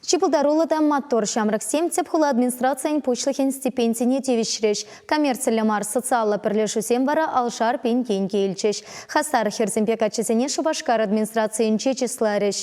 Чи пултаруллӑ та маттур ҫамрӑксем тӗп хула администрацийӗн пуҫлӑхӗн стипендине тивӗҫрӗҫ. Коммерциллӗ мар социаллӑ пӗрлешӳсем вара алшар пин тенкӗ илчӗҫ. Хастар хӗрсемпе каччӑсене Шупашкар администрацийӗнче чысларӗҫ.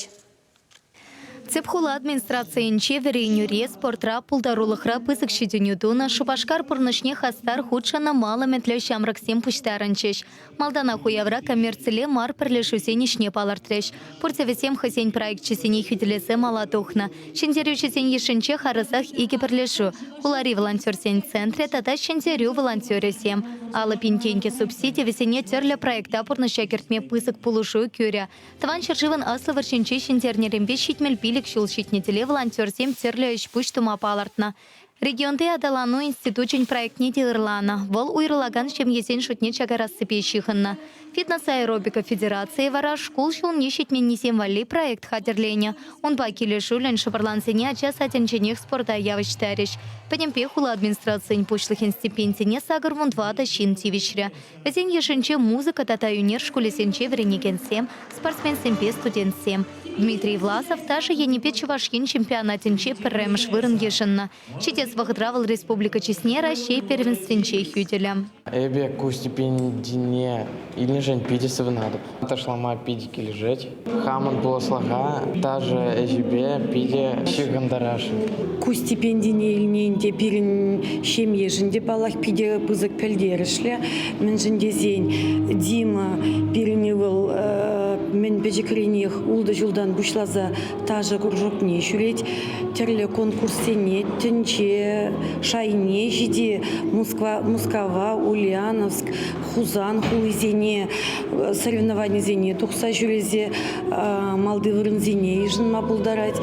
Тӗп хула администрацийӗнче вӗренӳре, спортра, пултарулӑхра пысӑк ҫитӗнӳ тунӑ, Шупашкар пурнӑҫне хастар хутшӑннӑ мал ӗмӗтлӗ ҫамрӑксем пуҫтарӑнчӗҫ. Малтанах уявра коммерцилле мар пӗрлешӳсен ӗҫне палӑртрӗҫ. Пурте вӗсем хӑйсен проекчӗсене хӳтӗлесе мала тухнӑ. Ҫӗнтерӳҫӗсен йышӗнче харӑсах икӗ пӗрлешӳ, хулари волонтерсен центрӗ тата Ҫӗнтерӳ волонтерӗсем. 50 000 тенкӗ субсиди вӗсене тӗрлӗ проекта пурнӑҫа кӗртме пысӑк пулӑшу кӳрӗ. Тӑван ҫӗршывӑн Аслӑ вӑрҫинче ҫӗнтернӗренпе 75 ҫул ҫитнӗ тӗле волонтерсем тӗрлӗ ӗҫ-пуҫ тума палӑртнӑ. Регионти аталану институчӗн проектне те ырланӑ. Вӑл уйрӑлакан ҫемьесен шутне чакарассипе ҫыхӑннӑ. Фитнес-аэробика федерацийӗ вара шкул ҫулне ҫитменнисем валли проект хатӗрленӗ. Унпа килӗшӳллӗн шӑпӑрлансене ача садӗнченех спорта явӑҫтарӗҫ. Пӗтӗмпех хула администрацийӗн пуҫлӑхӗн стипендине 84 ҫын тивӗҫрӗ. Вӗсен йышӗнче музыка тата ӳнер шкулӗсенче вӗренекенсем, спортсменсемпе студентсем. Дмитрий Власов ташӑ енӗпе Чӑваш Ен чемпионатӗнче пӗрремӗш вырӑн йышӑннӑ. Ҫитес вӑхӑтра вӑл республика чысне Раҫҫей первенствинче хӳтӗлӗ. Эпӗ ку стипендине илнӗшӗн питӗ савӑнатӑп. Ташлама питӗ килӗшет. Хамӑн пуласлӑха ташӑ ӗҫӗпе питӗ ҫыхӑнтарасшӑн. Ку стипендине илни ӗнтӗ пирӗн ҫемьешӗн те, паллах, питӗ пысӑк пӗлтерӗшлӗ. Мӗншӗн тесен Дима пирӗн ывӑл мӗн пӗчӗкренех ултӑ ҫултан пуҫласа ташӑ кружокне ҫӳрет. Тӗрлӗ конкурссене, тӗнче шайне ҫити Москва, Мускава, Ульяновск, Хусан хулисене соревнованисене тухса ҫӳресе малти вырӑнсене йышӑнма пултарать.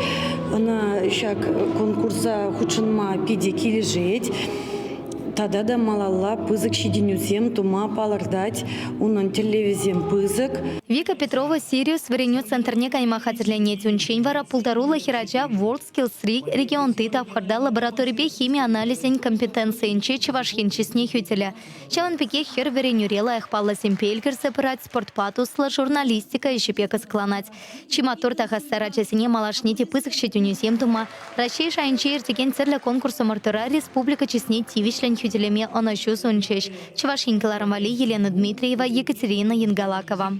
Ӑна ҫак конкурса хутшӑнма питӗ килӗшет. Тата та малалла пысӑк ҫитӗнӳсем тума палӑртать. Унӑн тӗллевӗсем пысӑк. Вика Петрова Сириус вӗренӳ центрне кайма хатӗрленет. Унччен вара пултаруллӑ хӗрача WorldSkills регионти тапхӑрта лабораторипе хими анализӗн компетенцийӗнче Чӑваш Ен чысне хӳтӗлӗ. Ҫавӑн пекех хӗр вӗренӳре лайӑх паллӑсемпе ӗлкӗрсе пырать, спортпа туслӑ, журналистика ӗҫӗпе кӑсӑкланать. Чи маттур та хастар ачасене малашне те пысӑк ҫитӗнӳсем тума, Раҫҫей шайӗнче иртекен тӗрлӗ конкурс-ӑмӑртура республика чысне тивӗҫлӗн хӳтӗлеме ӑнӑҫу сунчӗҫ. Чӑваш Ен кӑларӑм валли Елена Дмитриева, Екатерина Янгалакова.